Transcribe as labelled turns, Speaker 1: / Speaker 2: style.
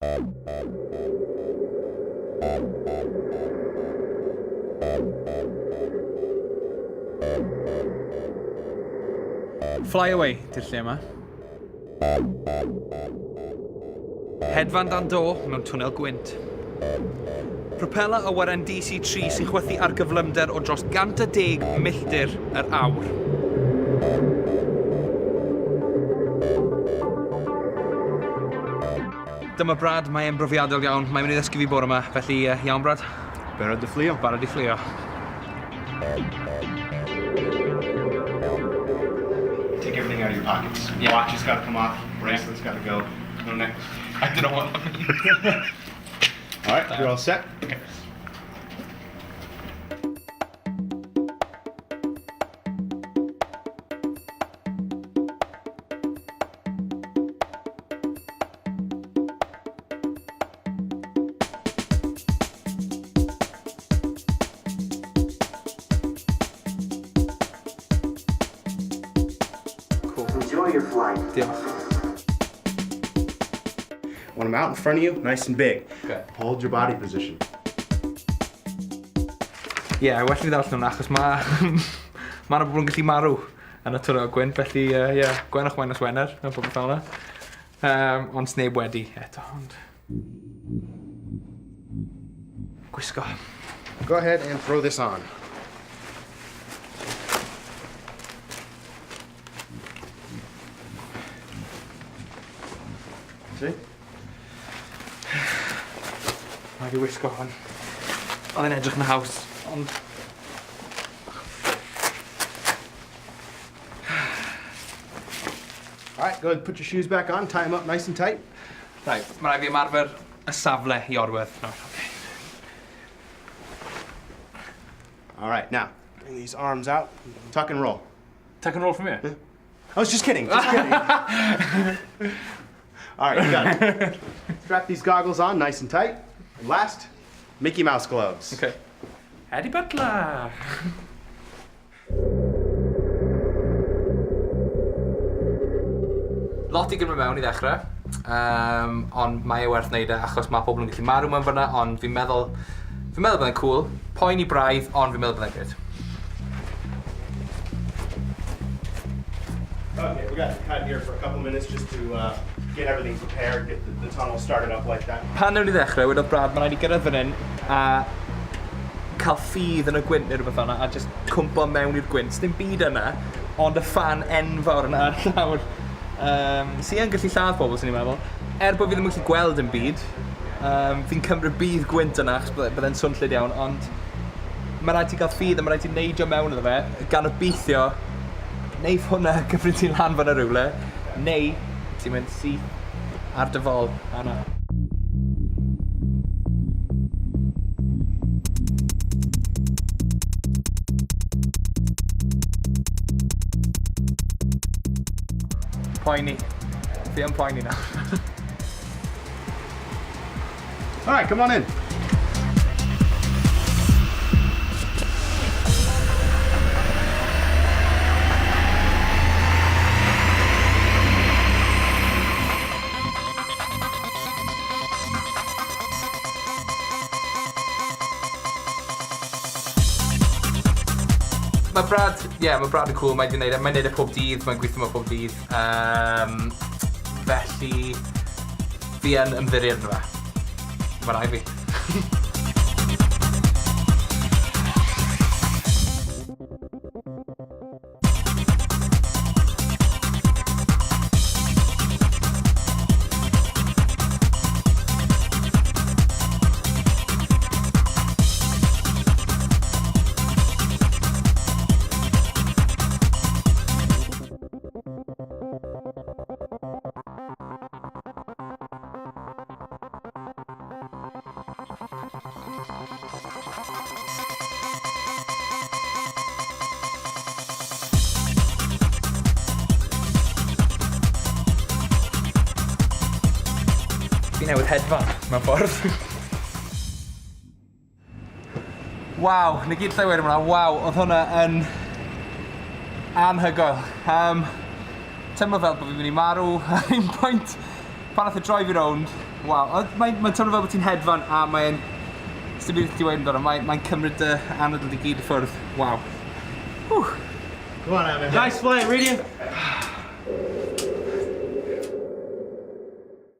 Speaker 1: Fly away, di'r lle yma. Hedfan dan do mewn twnnel gwynt. Propela awyren DC-3 sy'n chwythu ar gyflymder o dros 110 milltir yr awr. Dyma Brad, mae e'n brofiadol iawn. Mae'n mynd i ddysgu fi bore yma, felly uh, iawn Brad?
Speaker 2: Barod i fflio.
Speaker 1: Barod i fflio.
Speaker 2: Take everything out of your pockets. Yeah. Watch has got to come off, bracelet's got to go. No necklace.
Speaker 1: I don't know what that means.
Speaker 2: All right, you're all set.
Speaker 1: Okay. Cool.
Speaker 3: Enjoy your flight.
Speaker 1: Diolch.
Speaker 2: Want them out in front of you, nice and big.
Speaker 1: Okay.
Speaker 2: Hold your body position.
Speaker 1: Ie, yeah, well i fi ddarllen hwnna, achos mae ma 'na bobl yn gallu marw yn y twnnel gwynt, felly ie, uh, yeah, gwenwch wain nos Wener, a popeth fel yna. Um, ond sneb wedi eto, ond... Gwisgo.
Speaker 2: Go ahead and throw this on. See?
Speaker 1: Rhaid i wisgo hwn. Oedd e'n edrych yn haws, ond...
Speaker 2: All right, go ahead and put your shoes back on, tie them up nice and tight.
Speaker 1: Right, mae rhaid fi ymarfer y safle i orwedd. No, okay.
Speaker 2: All right, now, bring these arms out, tuck and roll.
Speaker 1: Tuck and roll from here?
Speaker 2: Yeah. I was just kidding, just kidding. All right, you got it. Strap these goggles on nice and tight. And last, Mickey Mouse gloves.
Speaker 1: Okay. Eddie Butler! Lot i gymryd mewn i ddechrau, um, ond mae e werth wneud e achos mae pobl yn gallu marw mewn fyna, ond fi'n meddwl, fi'n meddwl byddai'n cool. Poen i braidd, ond fi'n meddwl byddai'n grêt.
Speaker 2: Okay, we got to cut here for a couple minutes just to uh, get everything prepared, get the, the tunnel started up like that.
Speaker 1: Pan newn ni ddechrau, wedodd Brad, mae'n rhaid i gyrraedd fan hyn a cael ffydd yn y gwynt neu rhywbeth fel 'na a jyst cwmpo mewn i'r gwynt. Sdim byd yna, ond y ffan enfawr yna ar llawr. Um, sy yn gallu lladd pobl, sy'n ni'n meddwl. Er bod fi ddim yn gallu gweld yn byd, um, fi'n cymryd bydd gwynt yna, achos bydde'n swnllyd iawn, ond mae rhaid ti gael ffydd a mae rhaid ti neidio mewn iddo fe, gan obeithio neiff hwnna gymryd ti lan fan rhywle, neu ti'n mynd syth ar dy fol, a na. Poeni. Fi yn poeni nawr.
Speaker 2: All right, come on in.
Speaker 1: Mae Brad, ie, yeah, mae Brad yn cool, mae'n gwneud e, mae'n neud e pob dydd, mae'n gweithio yma pob dydd. Um, felly, fi yn ymddiried ynddo fe. Mae rai fi. Fi newydd hedfan, mewn ffordd. Waw, 'na gyd lle weud am hwnna, waw, oedd hwnna yn anhygoel. Um, teimlo fel bod fi'n mynd i marw ar un pwynt pan nath e droi fi rownd. Waw, mae'n mae teimlo fel bod ti'n hedfan a mae'n... Sdim byd ti weud amdano, mae'n mae cymryd dy anadl di gyd i ffwrdd. Waw. Whew.
Speaker 2: Come on, Evan.
Speaker 3: Nice flight, Rhydian.